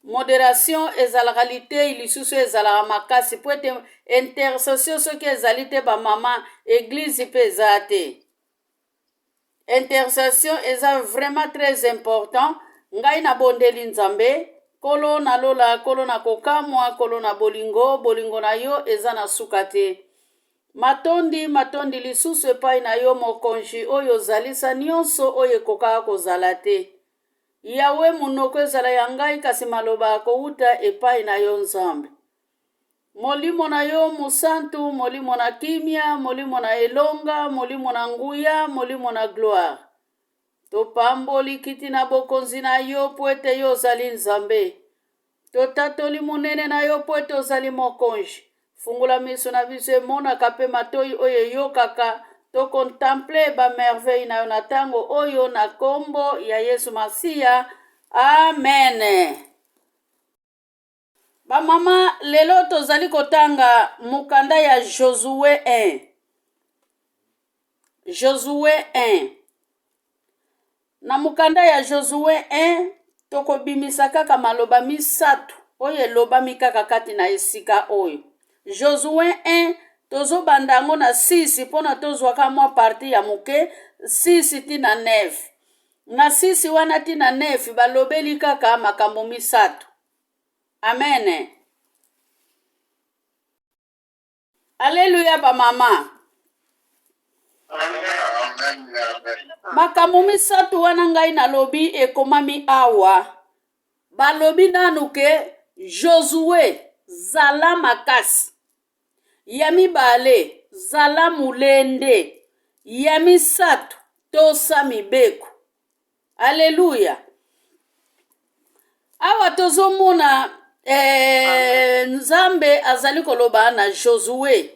Moderation ezalaka liteyi lisusu ezalaka makasi mpo ete intercession soki ezali te bamama eglise mpe eza te. Intercession eza vraiment très important. Ngai nabondeli Nzambe, Nkolo na lola, Nkolo na kokamwa, Nkolo na bolingo, bolingo na yo eza na suka te. Matondi, matondi lisusu epai na yo Mokonzi oyo ozalisa nionso oyo ekokaka kozala te. Yahweh, monoko ezala ya ngai kasi maloba akowuta epai na yo Nzambe. Molimo na yo Mosantu, Molimo na kimia, Molimo na elonga, Molimo na nguya, Molimo na gloire. Topamboli kiti na bokonzi na yo mpo ete yo ozali Nzambe. Totatoli monene na yo mpo ete ozali Mokonzi. Fungola miso na biso emonaka mpe matoi oyo eyokaka, to contempler ba merveilles na yo na tango oyo na kombo ya Yesu Masiya. Amen. Ba mama, lelo tozali kotanga mokanda ya Josue 1. Josue 1. Na mokanda ya Josue 1, tokobimisa kaka maloba misatu oyo elobami kaka kati na esika oyo. Josue 1, tozobanda yango na 6 mpo na tozwaka mwa parti ya moke, 6 ti na 9. Na 6 wana ti na 9 balobeli kaka makambo misatu. Amen. Aleluya ba mama. Makambo misatu wana ngai nalobi ekomami awa. Balobi nanu ke Josue zala makasi. Ya mibale zala molende. Ya misatu tosa mibeko. Aleluya. Awa tozomona eh, Nzambe azali koloba na Josue.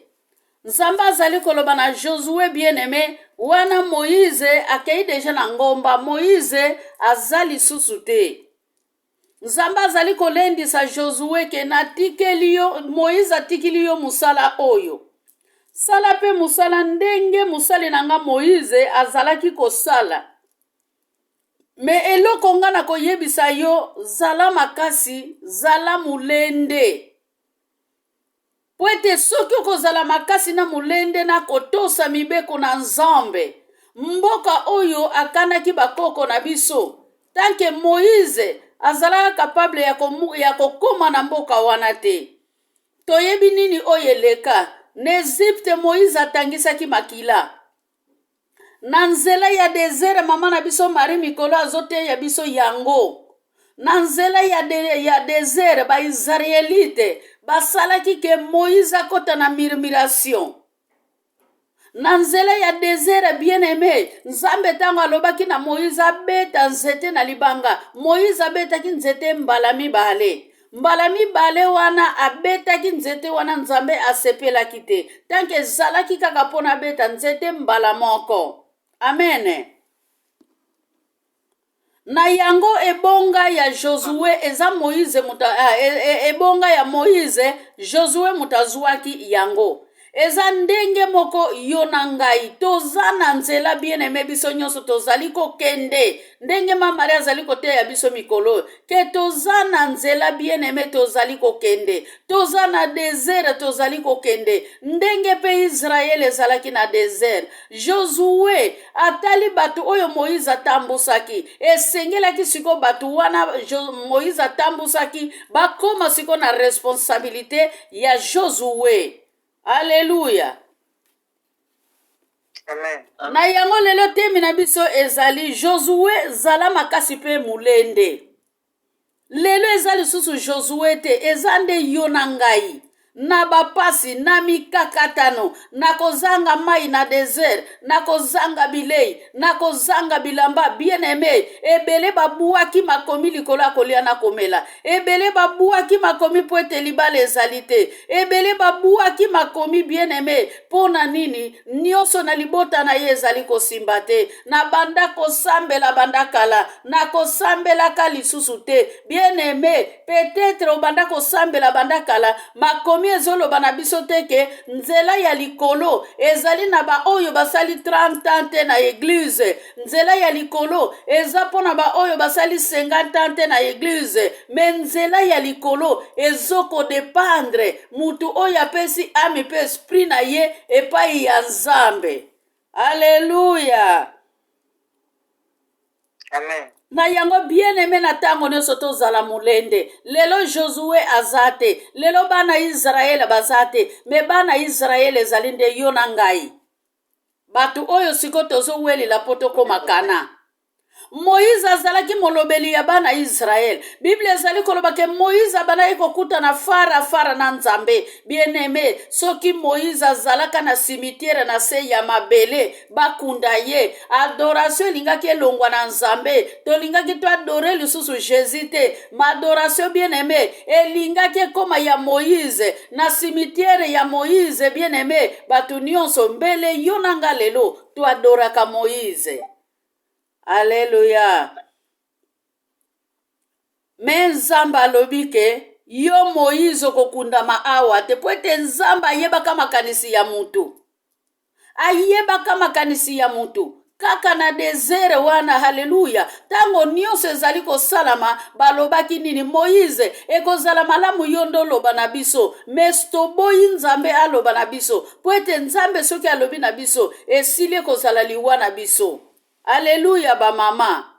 Nzambe azali koloba na Josue bien-aime, wana Moïse akei deja na ngomba, Moïse aza lisusu te. Nzambe azali kolendisa Josue ke natikeli yo, Moïse atikili yo mosala oyo. Sala mpe mosala ndenge mosali na nga Moïse azalaki kosala. Me eloko nga nakoyebisa yo, zala makasi, zala molende. Mpo ete soki okozala makasi na molende na kotosa mibeko na Nzambe, mboka oyo akanaki bakoko na biso, tant que Moïse azalaka capable ya, ya kokoma na mboka wana te. Toyebi nini oyo eleka na Egypte, Moïse atangisaki makila. Na nzela ya desert, mama na biso Marie mikolo azoteya biso yango. Na nzela ya, de, ya desert, ba Israelite basalaki ke Moïse akota na murmuration. Na nzela ya desert, bien aime, Nzambe ntango alobaki na Moïse abeta nzete na libanga, Moïse abetaki nzete mbala mibale. Mbala mibale wana abetaki nzete wana Nzambe asepelaki te. Tanke ezalaki kaka mpo na abeta nzete mbala moko. Amen. Na yango ebonga ya Josue eza Moïse moto ah, e, e, ebonga ya Moïse Josue moto azwaki yango. Eza ndenge moko yo na ngai toza na nzela bien aime, biso nyonso tozali kokende ndenge ma Marie azali koteya biso mikolo oyo ke toza na nzela bien aime, tozali kokende, toza na desert, tozali kokende ndenge mpe Israele ezalaki na desert. Josue atali bato oyo Moïse atambusaki, esengelaki sikoyo bato wana Moïse atambusaki bakoma sikoyo na responsabilite ya Josue. Aleluya. Amen. Na yango lelo temi na biso ezali Josue zala makasi mpe molende. Lelo eza lisusu Josue te, eza nde yo na ngai. Na bapasi, na mikakatano, na kozanga mai na desert, na kozanga bilei, na kozanga bilamba, bien aime, ebele babuaki makomi likolo ya kolia na komela. Ebele babuaki makomi mpo ete libala ezali te. Ebele babuaki makomi bien aime mpo na nini? Nioso na libota na ye ezali kosimba te. Na banda kosambela banda kala, na kosambelaka lisusu te. Bien aime, peut-etre obanda kosambela banda kala, makomi. Makomi ezoloba na biso te ke nzela ya likolo ezali na baoyo basali 30 ans te na eglize. Nzela ya likolo eza mpo na baoyo basali 50 ans te na eglize. Me nzela ya likolo ezokodependre mutu oyo apesi ame mpe esprit na ye epai ya Nzambe. Aleluya! Amen. Na yango bien-aime, na ntango nyonso tozala molende. Lelo Josue aza te, lelo bana Israele baza te, me bana Israele ezali nde yo na ngai, bato oyo sikoyo tozowelela mpo tokóma Kana. Moïse azalaki molobeli ya bana Israele. Biblia ezali koloba ke Moïse abandaki kokutana fara fara na Nzambe. Bien-aime, soki Moïse azalaka na cimetière na se ya mabele, bakunda ye, adoration elingaki elongwa na Nzambe. Tolingaki toadore lisusu Jésus te. Ma adoration, bien-aime, elingaki ekóma ya Moïse na cimetière ya Moïse. Bien-aime, bato nyonso mbele yo na nga lelo toadoraka Moïse. Alleluya! Me Nzambe alobi ke yo Moïse okokundama awa te, po ete Nzambe ayebaka makanisi ya mutu, ayebaka makanisi ya mutu kaka na désert wana. Haleluya! Ntango nyonso ezali kosalama, balobaki nini? Moïse, ekozala malamu yo nde oloba na biso. Mais toboyi Nzambe aloba na biso, po ete Nzambe soki alobi na biso, esili, ekozala liwa na biso. Aleluya, bamama!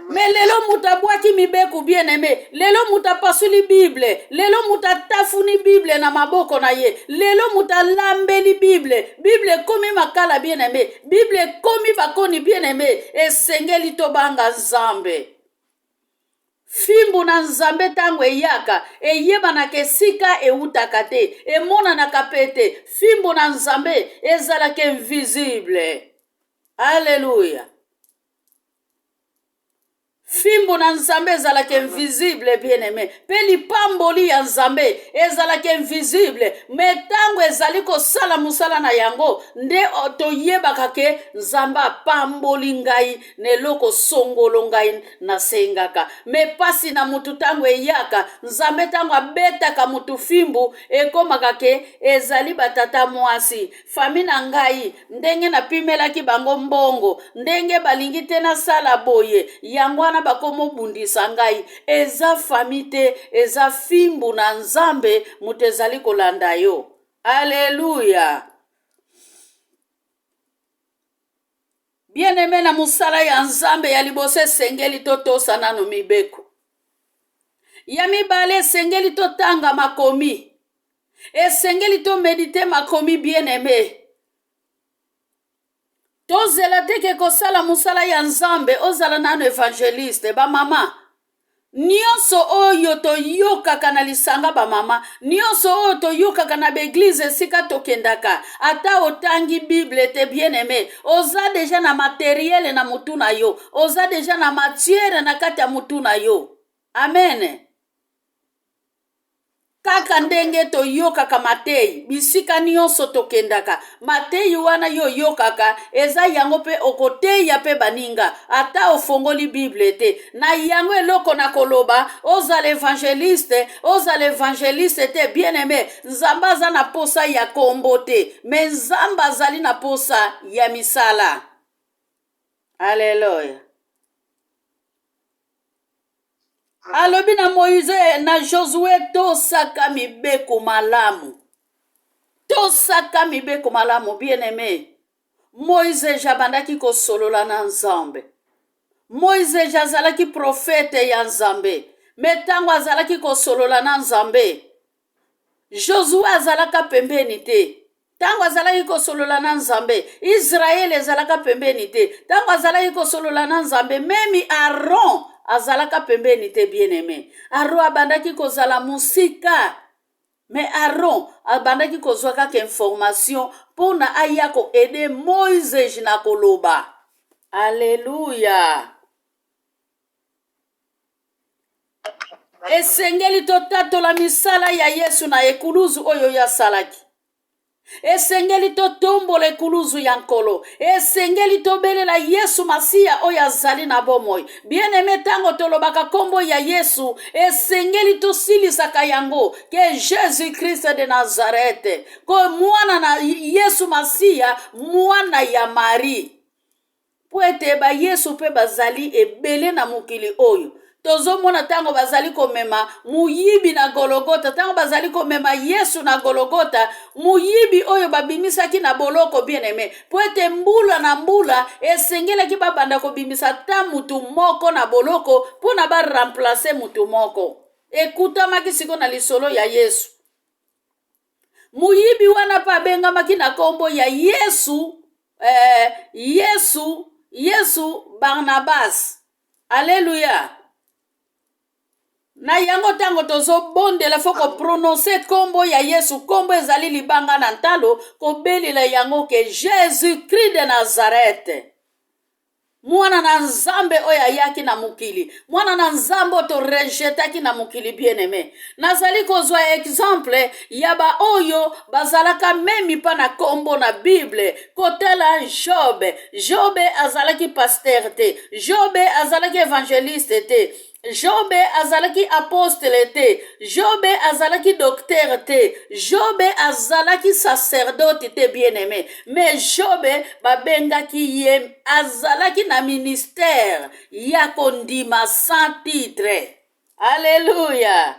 Me lelo moto abwaki mibeko, bien aimé. Lelo moto apasuli Bible, lelo moto atafuni Bible na maboko na ye, lelo moto alambeli Bible, Bible ekomi makala. Bien aimé, Bible ekomi bakoni. Bien aimé, esengeli tobanga Nzambe. Fimbu na Nzambe ntango eyaka, eyebanaka esika eutaka te, emonanaka mpe te. Fimbu na Nzambe ezalaka invisible. Alleluya! Fimbu na Nzambe ezalaka invisible, bien aimé, mpe lipamboli ya Nzambe ezalaka invisible. Me ntango ezali kosala mosala na yango nde toyebaka ke Nzambe apamboli ngai na eloko songolo ngai nasengaka. Me pasi na mutu ntango eyaka, Nzambe ntango abetaka mutu fimbu, ekomaka ke ezali batata mwasi, famille na ngai, ndenge napimelaki bango mbongo, ndenge balingi te nasala boye, yango wana bakomobundisa ngai. Eza famille te, eza fimbu na Nzambe moto ezali kolanda yo. Aleluya! Bien-aimé, na mosala ya Nzambe, ya liboso esengeli totosa nano mibeko. Ya mibale, esengeli totanga makomi, esengeli toméditer makomi. Bien-aimé, tozela te ke kosala mosala ya Nzambe ozala nano évangéliste. Bamama nyonso oyo toyokaka na lisanga, bamama nyonso oyo toyokaka na baeglize esika tokendaka, ata otangi Bible te, bien aimé, oza déjà na matériel na motu na yo, oza déjà na matière na kati ya motu na yo. Amen. Kaka ndenge toyokaka matei bisika nyonso tokendaka, matei wana yo oyokaka eza yango mpe okoteya mpe baninga, ata ofongoli Bible te. Na yango eloko na koloba, ozala évangéliste, ozala évangéliste te, bien aimé, Nzambe aza na posa ya kombo te, me Nzambe azali na posa ya misala. Alleluya! Alobi na Moïse na Josue: tosaka mibeko malamu, tosaka mibeko malamu. Bien aimé, Moïse abandaki kosolola na Nzambe. Moïse azalaki prophète ya Nzambe. Me ntango azalaki kosolola na Nzambe, Josue azalaka pembeni te. Ntango azalaki kosolola na Nzambe, Israele ezalaka pembeni te. Ntango azalaki kosolola na Nzambe, même Aron azalaka pembeni te. Bien aimé, Aron abandaki kozala mosika, me Aron abandaki kozwa kaka information mpona aya koaider Moïse na koloba. Alleluya! Esengeli totatola misala ya Yesu na ekuluzu oyo ye asalaki. Esengeli totombola ekuluzu ya Nkolo. Esengeli tobelela Yesu Masiya oyo azali na bomoi. Bien-aime, ntango tolobaka nkombo ya Yesu, esengeli tosilisaka yango ke Jesus Christ de Nazareth, ko mwana na Yesu Masiya, mwana ya Marie. Mpo ete ba Yesu mpe bazali ebele na mokili oyo. Tozomona ntango bazali komema moyibi na Gologota, ntango bazali komema Yesu na Gologota, moyibi oyo babimisaki na boloko, bien-aime, mpo ete mbula na mbula esengelaki babanda kobimisa ata mutu moko na boloko mpo na baremplace mutu moko. Ekutamaki sikoyo na lisolo ya Yesu. Moyibi wana mpe abengamaki na nkombo ya Yesu, eh, Yesu, Yesu Barnabas. Aleluya! Na yango ntango tozobondela fo koprononse nkombo ya Yesu. Nkombo ezali libanga na ntalo, kobelela yango ke Jesus Christ de Nazareth, mwana na Nzambe oyo ayaki na mokili, mwana na Nzambe oyo torejetaki na mokili. Bien-aime, nazali kozwa exemple ya baoyo bazalaka memi mpa na nkombo na Bible. Kotala Job. Job azalaki pasteur te, Job azalaki evangeliste te, Job azalaki apostle te, Job azalaki docteur te, Job azalaki sacerdote te, bien-aimé. Mais Job babengaki ye, azalaki na ministère ya kondima sans titre. Alléluia.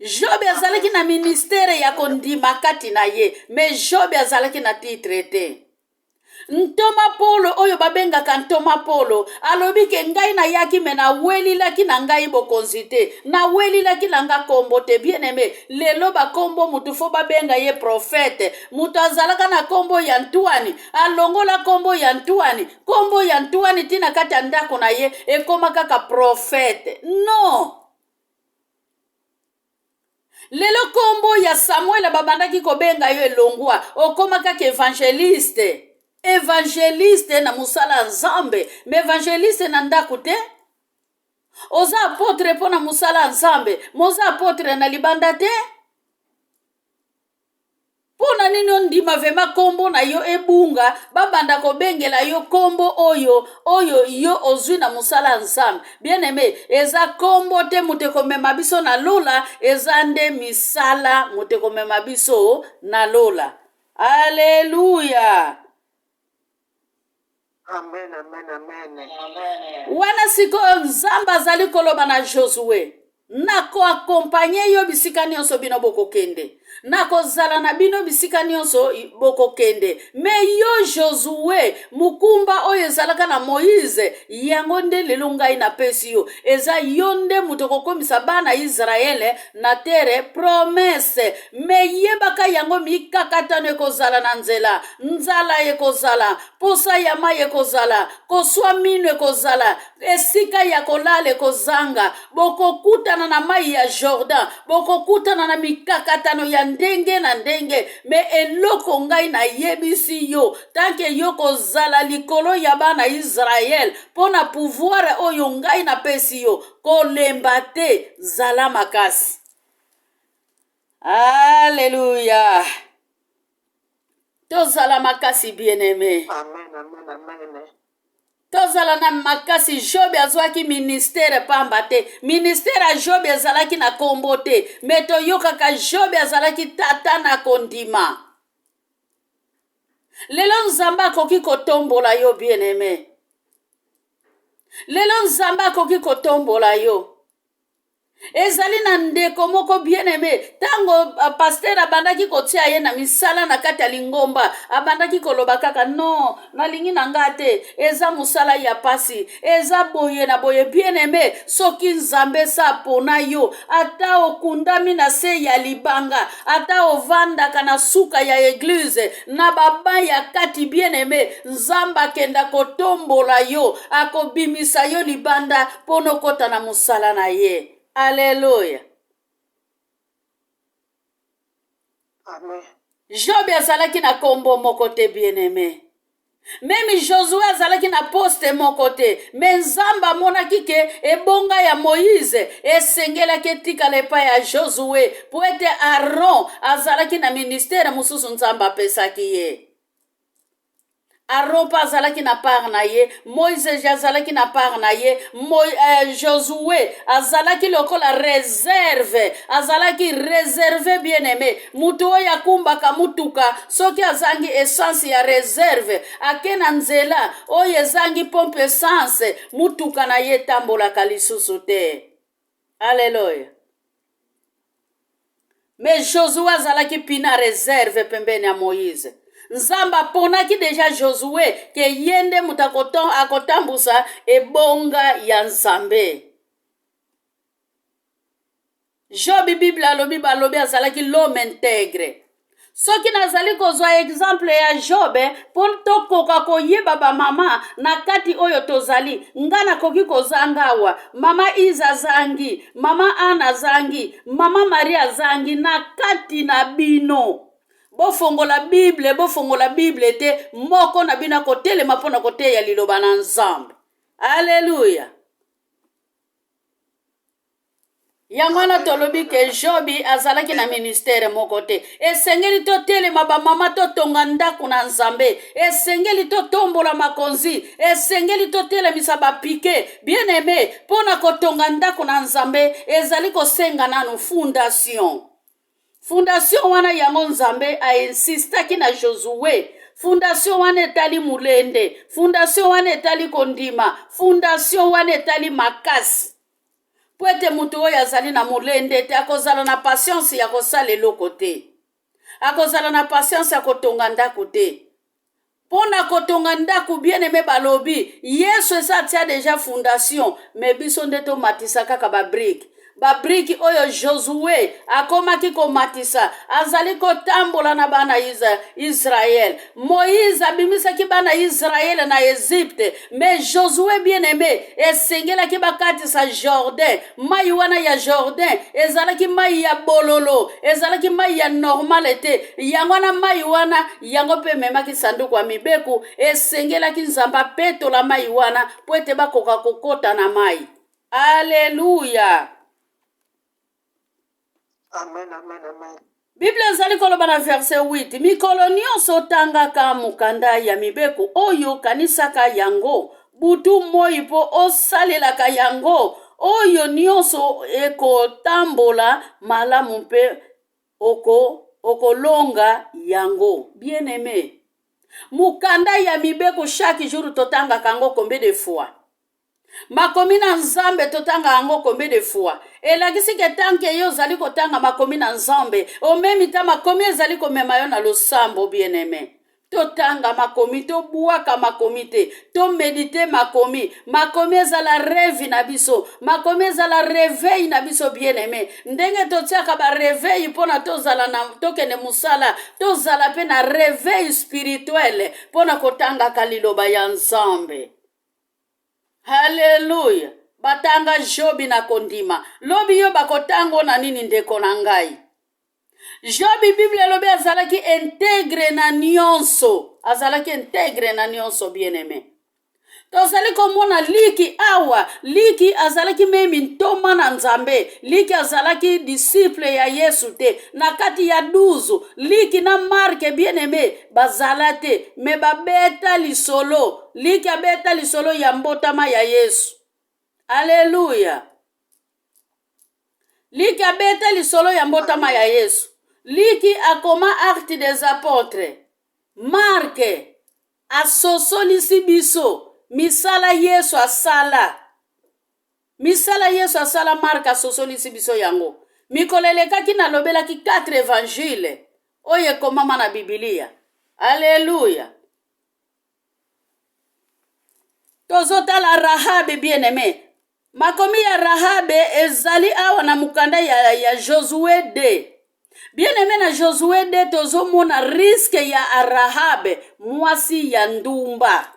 Job azalaki na ministère ya kondima kati na ye, mais Job azalaki na titre te. Ntoma Polo oyo babengaka ntoma Polo alobi ke ngai nayaki me nawelilaki na ngai bokonzi te, nawelilaki na nga kombo te. Bien-aimé, lelo bakombo mutu fo babenga ye prophète. Mutu azalaka na kombo ya Ntwani, alongola kombo ya Ntwani, kombo ya Ntwani tina kati ya ndako na ye ekoma kaka prophète. Non! Lelo kombo ya Samuel babandaki kobenga yo elongwa, okoma kaka evangeliste. Evangeliste na mosala ya Nzambe, me evangeliste na ndako te. Oza apotre mpo na mosala ya Nzambe, moza apotre na libanda te. Mpo na nini ondima vrema kombo na yo ebunga, babanda kobengela yo kombo oyo oyo yo ozwi na mosala ya Nzambe? Bien-aime, eza kombo te moto ekomema biso na lola, eza nde misala moto ekomema biso na lola. Aleluya! Amen, amen, amen. Wana sikoyo Nzambe azali koloba na Josue, nakoakompanye yo bisika nyonso bino bokokende, nakozala na bino bisika nyonso bokokende. Me yo Josue, mokumba oyo ezalaka na Moize, yango nde lelo ngai napesi yo. Eza yo nde moto okokomisa bana Israele na terre promesse. Me yebaka yango, mikakatano ekozala na nzela, nzala ekozala, posa ya mai ekozala, koswa mino ekozala, esika ya kolala ekozanga, bokokutana na mai ya Jordan, bokokutana na mikakatano ya ndenge na ndenge. Me eloko ngai nayebisi yo, tanke yo kozala likolo ya bana Israel mpo na pouvoir oyo ngai napesi yo, kolemba te, zala makasi. Alleluia. Tozala makasi, bien-aimé. Amen, amen, amen. Tozala na makasi. Job azwaki ministere pamba te. Ministere ya Job ezalaki na kombo te, me toyokaka Job azalaki tata na kondima. Lelo Nzambe akoki kotombola yo, bien-aimé. Lelo Nzambe akoki kotombola yo. Ezali na ndeko moko, bien-aimé, ntango pasteur abandaki kotia ye na misala na kati ya lingomba, abandaki koloba kaka: "Non, nalingi na nga te, eza mosala ya pasi, eza boye na boye." Bien-aimé, soki Nzambe sa apona yo, ata okundami na se ya libanga, ata ovandaka na suka ya église na baba ya kati, bien-aimé, Nzambe akenda kotombola yo, akobimisa yo libanda mpo na okɔta na mosala na ye. Aleluya. Amen. Job azalaki na kombo moko te, bien-aimé. Meme Josue azalaki na poste moko te, me Nzambe amonaki ke ebonga ya Moïse esengelaki etikala epai ya Josue, mpo ete Aaron azalaki na ministere mosusu Nzambe apesaki ye. Aaron mpe azalaki na part na ye, Moïse azalaki na part na ye, Josue azalaki lokola reserve, azalaki reserve bien aime. Moto oyo akumbaka motuka soki azangi essence ya reserve, ake na nzela oyo ezangi pompe essence, motuka na ye etambolaka lisusu te. Aleluya. Me Josue azalaki pina reserve pembeni ya Moïse. Nzambe aponaki deja Josue ke ye nde moto akotambusa ebonga ya Nzambe. Job Bible alobi balobi azalaki l'homme integre. Soki nazali kozwa exemple ya Job mpo tokoka koyeba bamama na kati oyo tozali, nga nakoki kozanga awa, mama Iza azangi, mama Anna azangi, mama Marie azangi na kati na bino. Bofongola Bible, bofongola Bible te, moko na bino akotelema mpo na koteya liloba na Nzambe. Aleluya! Yango wana tolobi ke Jobi azalaki na ministere moko te. Esengeli totelema bamama, totonga ndako na Nzambe. Esengeli totombola makonzi. Esengeli totelemisa bapike. Bien aime, mpo na kotonga ndako na Nzambe ezali kosenga nanu fondation. Fondation wana yango Nzambe ainsistaki na Josue. Fondation wana etali molende. Fondation wana etali kondima. Fondation wana etali makasi. Mpo ete moto oyo azali na molende te akozala na patience ya kosala eloko te, akozala na patience ya kotonga ndako te. Mpo na kotonga ndako, bien aime, balobi Yesu esi atia deja fondation, me biso nde tomatisa kaka babrike. Babriki oyo Josue akomaki komatisa, azali kotambola na bana Israel. Moïse abimisaki bana Israel na Egypte, mais Josue bien aimé esengelaki bakatisa Jordan. Mai wana ya Jordan ezalaki mai ya bololo, ezalaki mai ya normale te. Yango wana mai wana yango mpe ememaki sanduku ya mibeko, esengelaki Nzambe apetola mai wana mpo ete bakoka kokota na mai. Aleluya! Amen, amen, amen. Biblia ezali koloba na verse 8, mikolo nyonso otangaka mokanda ya mibeko oyo, kanisaka yango butu moi mpo osalelaka yango, oyo nyonso ekotambola malamu mpe okolonga yango. Bien aimé, mokanda ya mibeko chaque jour totangaka yango combien de fois? Makomi na Nzambe totanga yango combien de fois? Elakisi ke tanke yo ozali kotanga makomi na Nzambe, omemi ta makomi ezali komema yo na losambo. Bien aimé, totanga makomi, tobwaka makomi te, tomedite makomi. Makomi ezala reve na biso, makomi ezala reveil na biso. Bien aimé, ndenge totiaka ba reveil mpona tozala na tokende mosala, tozala mpe na reveil spirituel mpona kotangaka liloba ya Nzambe. Haleluya! Batanga Jobi na kondima. Lobi yo bakotango na nini, ndeko na ngai? Jobi, Biblia elobi azalaki integre na nyonso, azalaki integre na nyonso. Bien aime, tozali komona Liki awa. Liki azalaki memi ntoma na Nzambe. Liki azalaki disciple ya Yesu te na kati ya 12. Liki na Marke, bien aime, bazala te, me babeta lisolo. Liki abeta lisolo ya mbotama ya Yesu. Aleluya! Liki abeta lisolo ya mbotama ya Yesu. Liki akoma Acte des Apôtres. Marke asosolisi biso misala Yesu asala. Misala Yesu asala, Marke asosolisi biso yango. Mikolo elekaki nalobelaki 4 evangile oyo ekomama na Bibilia. Aleluya! Tozotala Rahabe, bien aimé. Makomi ya Rahabe ezali awa na mokanda ya Josue 2. Bien aimé, na Josue 2 tozomona risque ya Rahabe, mwasi ya ndumba.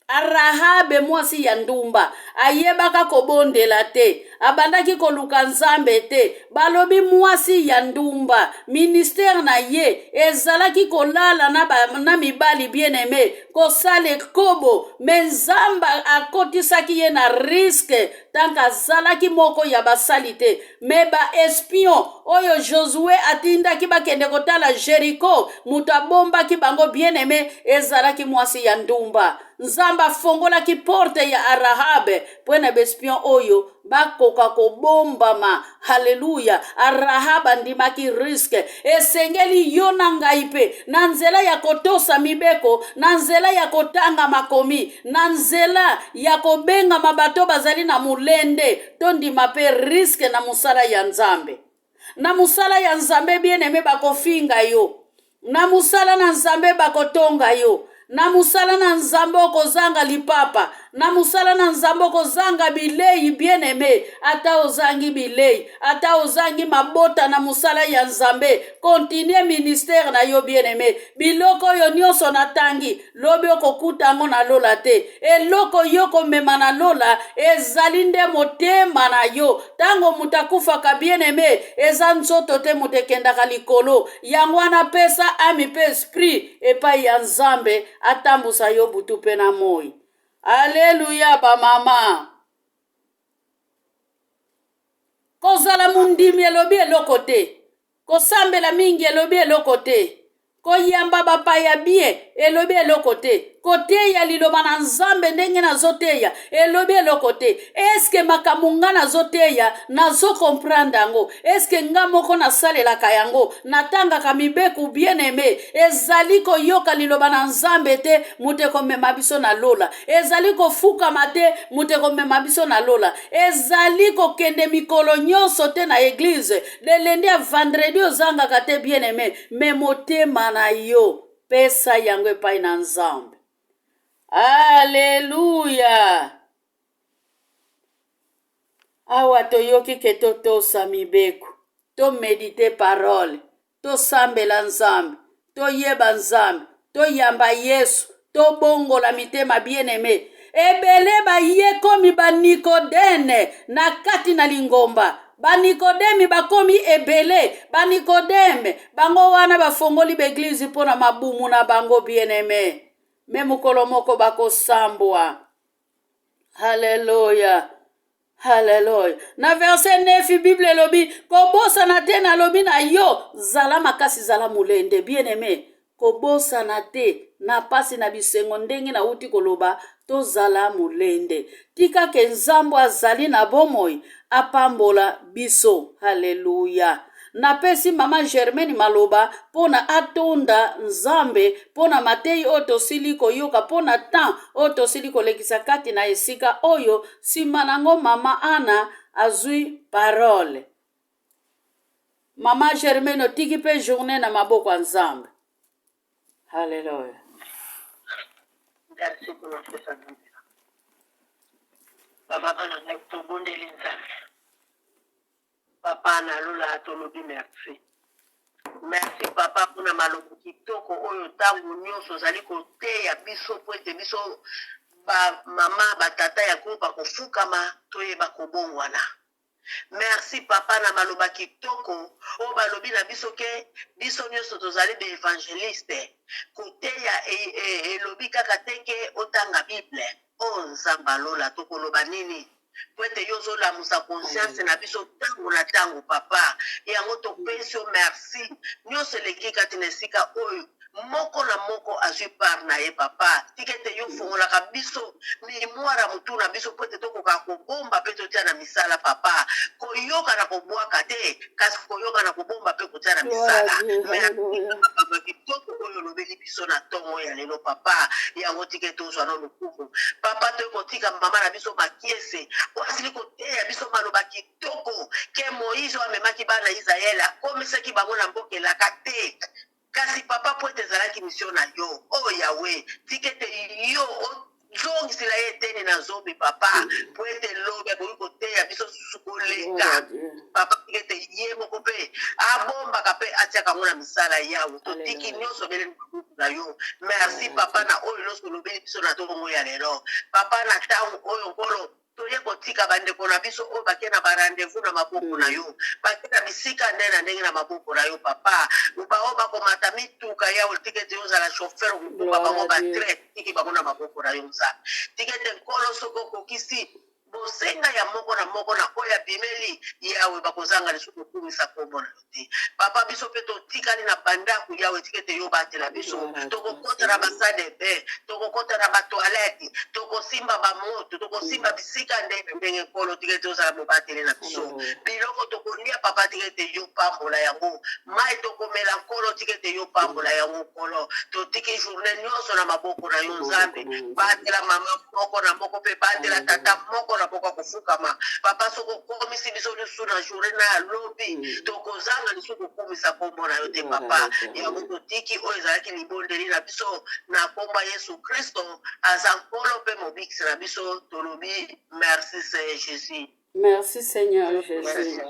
Rahabe mwasi ya ndumba ayebaka kobondela te, abandaki koluka Nzambe te. Balobi mwasi ya ndumba, ministère na ye ezalaki kolala na, ba, na mibali bien-aime, kosala ekobo, me Nzambe akotisaki ye na risque tanke azalaki moko ya basali te. Me ba espion oyo Josue atindaki bakende kotala Jericho, moto abombaki bango bien-aime ezalaki mwasi ya ndumba. Nzambe afongolaki porte ya Arahabe mpo na baespion oyo bakoka kobombama. Haleluya! Arahab andimaki riske. Esengeli yo na ngai mpe na nzela ya kotosa mibeko, na nzela ya kotanga makomi, na nzela ya kobengama bato bazali na molende, tondima mpe riske na mosala ya Nzambe. Na mosala ya Nzambe, bien-aime, bakofinga yo. Na mosala na Nzambe bakotonga yo. Na mosala na Nzambe okozanga lipapa. Na mosala na Nzambe okozanga bilei, bien-aime. Ata ozangi bilei, ata ozangi mabota na mosala ya Nzambe, continue ministère na yo, bien-aime. Biloko oyo nyonso natangi, lobi okokuta yango na lola te. Eloko yo komema na lola ezali nde motema na yo. Ntango moto akufaka, bien-aime, eza nzoto te moto ekendaka likolo. Yango wana pesa ami mpe esprit epai ya Nzambe atambusa yo butu mpe na moi. Aleluya bamama. Kozala mondimi elobi eloko te. Kosambela mingi elobi eloko te. Koyamba bapaya bien elobi eloko te. Koteya liloba na Nzambe ndenge nazoteya elobi eloko te. Eske makambo nga nazoteya nazo comprendre yango? Eske nga moko nasalelaka yango? Natangaka mibeko bien aime? Ezali koyoka liloba na Nzambe te moto ekomema biso na lola. Ezali kofukama te moto ekomema biso na lola. Ezali kokende mikolo nyonso te na eglise. De lundi à vendredi ozangaka te bien aime, me motema na yo pesa yango epai na Nzambe. Aleluya! Awa toyoki ke totosa mibeko, tomedite parole, tosambela Nzambe, toyeba Nzambe, toyamba Yesu, tobongola mitema bien aime. Ebele bayekomi ba Nikodeme na kati na lingomba. Banikodemi bakomi ebele. Banikodeme bango wana bafongoli baeglize mpo na mabumu na bango bien aime, me mokolo moko bakosambwa. Haleluya, haleluya. Na verse 9 Bible elobi kobosana te, nalobi na yo, zala makasi, zala molende. Bien aime, kobosana te na pasi na bisengo, ndenge nauti koloba, tozala molende. Tika ke Nzambe azali na bomoi apambola biso. Haleluya. Napesi mama Germaine maloba mpo na atonda Nzambe mpo na mateyi oyo tosili koyoka, mpo na temps oyo tosili kolekisa kati na esika oyo. Nsima nango mama Ana azwi parole. Mama Germaine, otiki mpe journée na maboko ya Nzambe. Haleluya. Merci pour kopesa Nzambe. Bamama na ngai, tobondeli Nzambe. Papa na lola, tolobi merci. Merci papa mpona maloba kitoko oyo ntango nyonso ozali koteya biso mpo ete biso bamama batata ya groupe akofukama toyeba kobongwana. Merci papa na maloba kitoko oyo balobi na biso ke biso nyonso tozali baevangeliste. Koteya elobi kaka te ke otanga Bible. O Nzambe alola, tokoloba nini? Po ete yo ozolamusa conscience na biso ntango na ntango papa. Yango topesi yo merci. Nyonso eleki kati na esika oyo moko na moko azwi part na ye papa. Tika ete yo fongolaka biso mimoire ya motu na biso po ete tokoka kobomba mpe totia na misala papa. Koyoka na kobwaka te, kasi koyoka na kobomba mpe kotia na misala. Merci papa kitoko oyo olobeli biso na ntongo ya lelo papa. Yango tika ete ozwa na lokumu papa. Toye kotika mama na biso Makiese oyo asili koteya biso maloba kitoko ke Moïse oyo amemaki bana Israele akomisaki bango na mboka elaka te, kasi papa po ete ezalaki mission na yo. O Yahweh, tika ete yo Zongisela ye eteni na zomi, papa, po ete lobi akoki koteya biso susu koleka. Papa, tika ete ye moko mpe abombaka mpe atiaka yango na misala. Yawe, totiki nyonso beleli maboko na yo. Merci, papa, na oyo nyonso olobeli biso na ntongo ya lelo. Papa, na ntango oyo, Nkolo, toye kotika bandeko na biso oyo bake na barendez-vous na maboko na yo, bake na bisika nde na ndenge na maboko na yo. Papa, baoyo bakomata mituka, Yawe, tika ete ozala chauffeur, kokumba bango batrain. Tiki bango na maboko na yo, Nzambe. Tika ete, Nkolo, soki okokisi bosenga ya moko na moko na oyo abimeli, Yawe, bakozanga lisusu kokumisa nkombo na yo te. Papa, biso mpe totikali na bandako. Yawe, tika ete yo batela biso. Tokokɔta na basalle de bain, tokokɔta na batoilette, tokosimba bamoto, tokosimba bisika ndenge ndenge. Nkolo, tika ete ozala mobateli na biso. Biloko tokolia, papa, tika ete yo pambola yango. Mai tokomela, Nkolo, tika ete yo pambola yango. Nkolo, totiki journée nyonso na maboko na yo. Nzambe, batela mama moko na moko mpe batela tata moko na moko akofukama. Papa, soki okomisi biso lisusu na journée na ya lobi, tokozanga lisusu kokumisa nkombo na yo te. Papa, yango totiki oyo ezalaki libondeli na biso na nkombo ya Yesu Kristo, aza Nkolo mpe Mobikisi na biso. Tolobi merci, Seigneur Jésus. Merci, Seigneur Jésus.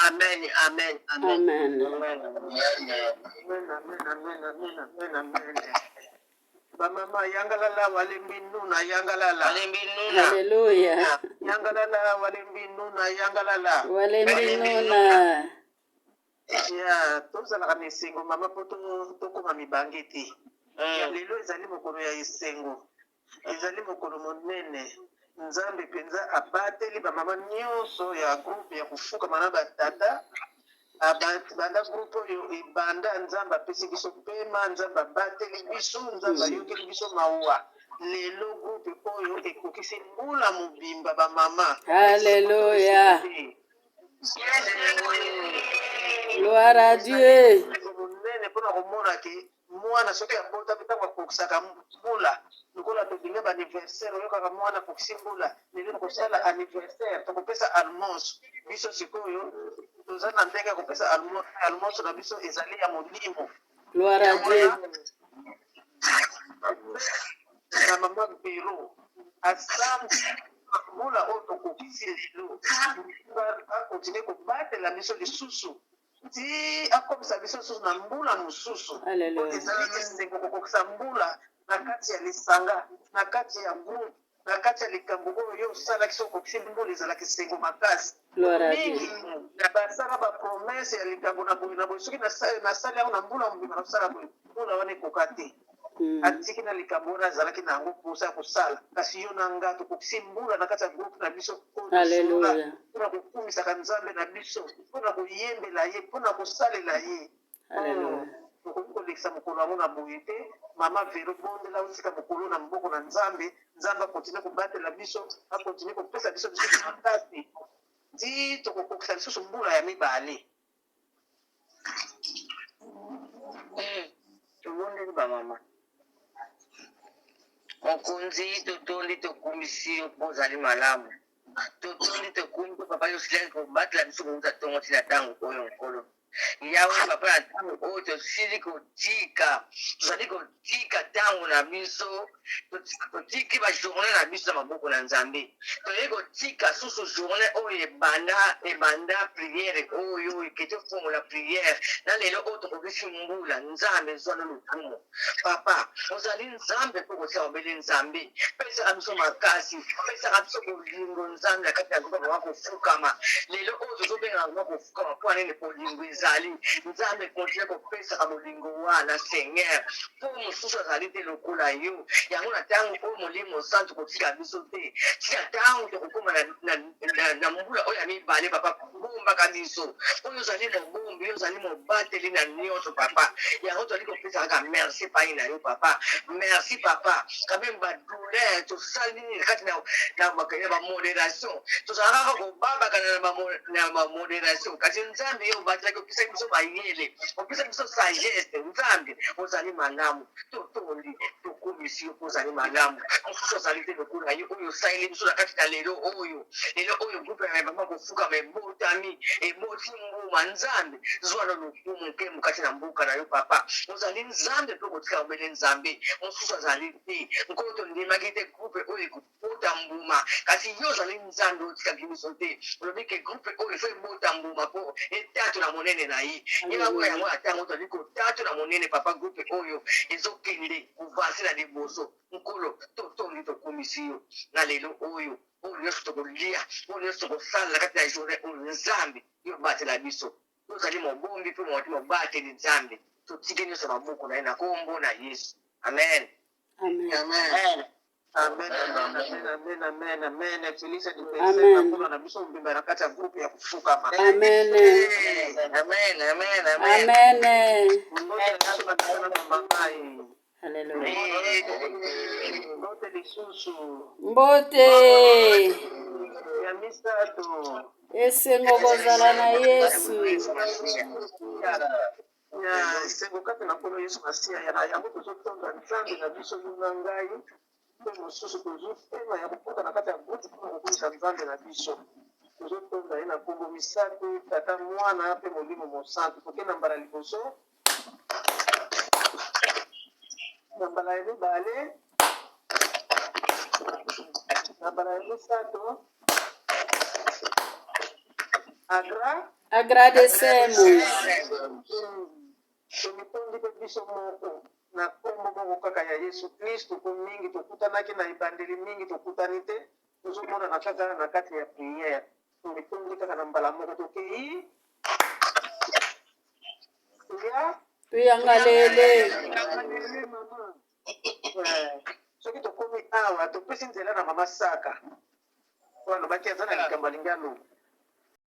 Amen, amen, amen. Amen. Amen, amen, amen, amen, amen, amen. Bamama, yangalala, walembi nuna, yangalala. Walembi nuna. Alléluia. Yangalala, walembi nuna, yangalala. Walembi nuna. Ya tozalaka na esengo, mama, mpo tokóma mibange te. Ya lelo ezali mokolo ya esengo, ezali mokolo monene. Nzambe mpenza abateli bamama nyonso ya groupe ya kofukama na batata. Banda groupe oyo ebanda, Nzambe apesi biso pema, Nzambe abateli biso, Nzambe ayokeli biso mawa. Lelo groupe oyo ekokisi mbula mobimba, bamama. Alléluia. Gloire à Dieu. Monene mpona komona ke mwana soki abotami, ntango akokisaka mbula, lokola tolinga baanniversaire, oyokaka mwana akokisi mbula, lelo tokosala anniversaire, tokopesa almoso. Biso sikoyo toza na ndenge ya kopesa almoso na biso, ezali ya molimo. Gloire à Dieu. Na mama Vero asambi mbula oyo tokokisi lelo, akontinue kobatela biso lisusu ti akomisa biso lisusu na mbula mosusu. Alléluia. Ezali esengo kokokisa mbula na kati ya lisanga, na kati ya groupe, na kati ya likambo oyo yo osalaki. Soki okokisi mbula, ezalaka esengo makasi. Gloire à Dieu. Mingi basala bapromesse ya likambo na boye na boye: soki nasali yango na mbula mobimba, nasala boye. Mbula wana ekoka te, atiki na likambo wana azalaki na yango mposa ya kosala. Kasi yo na nga tokokisi mbula na kati ya groupe na biso oyo Alléluia. tosolola mpona kokumisaka Nzambe na biso, mpona koyembela ye, mpona kosalela ye. Alléluia. Tokoki kolekisa mokolo yango na boye te. Mama Vero, bondela, otika mokolo na maboko na Nzambe. Nzambe akontinue kobatela biso, akontinue kopesa biso lisusu makasi ti tokokokisa lisusu mbula ya mibale. Tobondeli, bamama. Mokonzi, totondi, tokumisi yo mpo ozali malamu. Totondi, tokumisi yo, papa. Yo osilaki kobatela biso kouta ntongo ntina ntango oyo. Nkolo Yawe, papa, na ntango oyo tosili kotika, tozali kotika ntango na biso, totiki bajournée na biso na maboko na Nzambe. Toyei kotika susu journée oyo ebanda prière oyo eke tofongola prière na lelo oyo tokokisi mbula. Nzambe, zwano lokumu. Papa, ozali Nzambe mpo kotia mobeli. Nzambe, pesaka biso makasi, pesaka biso bolingo. Nzambe, na kati ya groupe mama kofukama, lelo oyo tozobengaka mama kofukama mpo anini? Bolingo ezali. Nzambe, continue kopesaka bolingo wana, Seigneur, mpo mosusu azali te lokola yo. Yango na ntango oyo, Molimo Santu, kotika biso te tika ntango tokokóma na mbula oyo ya mibale. Papa, bombaka biso oyo ozali mobombi, oyo ozali mobateli na nyonso. Papa, yango tozali kopesa kaka merci epai na yo. Papa, merci. Papa, quand même badouleur tosali nini kati na bamodération, tozalaka kaka kobabaka na bamodération, kasi Nzambe, yo obatelaki, opesaki biso mayele, opesaki biso sagesse. Nzambe, ozali malamu. Totondi, tokumisi yo mpo ozali malamu. Mosusu. Mosusu azali te lokola yo oyo osaleli biso na kati na lelo oyo. Lelo oyo groupe ya mama kofukama ebotami, eboti mbuma. Nzambe, zwa na lokumu nkembo kati na mboka na yo papa. Ozali Nzambe mpe okotika obele Nzambe. Mosusu azali te. Nkolo, tondimaki te groupe oyo ekobota mbuma, kasi yo ozali Nzambe, otikaki biso te. Olobi ke groupe oyo efo ebota mbuma mpo etatola monene na ye. Yeba yango na ntango tozali kotatola monene papa, groupe oyo ezokende kovanse na liboso. Nkolo, totondi, tokumisi yo na lelo oyo. Oyo nyonso tokolia, oyo nyonso tokosala na kati ya journée oyo, Nzambe, yo batela biso. Tozali mobombi mpe moto mobateli. Nzambe, totiki nyonso maboko na ye na kombo na Yesu, amen. Amen. Amen. Amen, amen, amen, amen, amen. Félix Amen. anniversaire na na biso mobimba na kati ya groupe ya kofukama. Amen. Amen, amen, amen. Amen. Mbote na biso batata na bamama ye. Haleluya. Mbote lisusu. Mbote. Ya misato. Esengo kozala na Yesu. Ya esengo kati na Nkolo Yesu Masiya. Ya na yango tozotonda Nzambe na biso, yo na ngai mpe mosusu tozwi pema ya kokota na kati ya groupe mpona kokumisa Nzambe na biso. Tozotonda ye na nkombo misato: Tata, Mwana mpe Molimo Mosantu. Toke na mbala liboso, na mbala ya mibale, na mbala ya misato. Agra Agradecemos. Tomitondi mpe biso moko na nkombo moko kaka ya Yesu Kristu, mpo mingi tokutanaki na ebandeli, mingi tokutani te, tozomonana kaka na kati ya prière. Tomitondi kaka na mbala moko. Tokei ya Tuyangalele. Mama. Soki tokomi awa, topesi nzela na mama Saka oyo alobaki aza na likambo alingi aloba.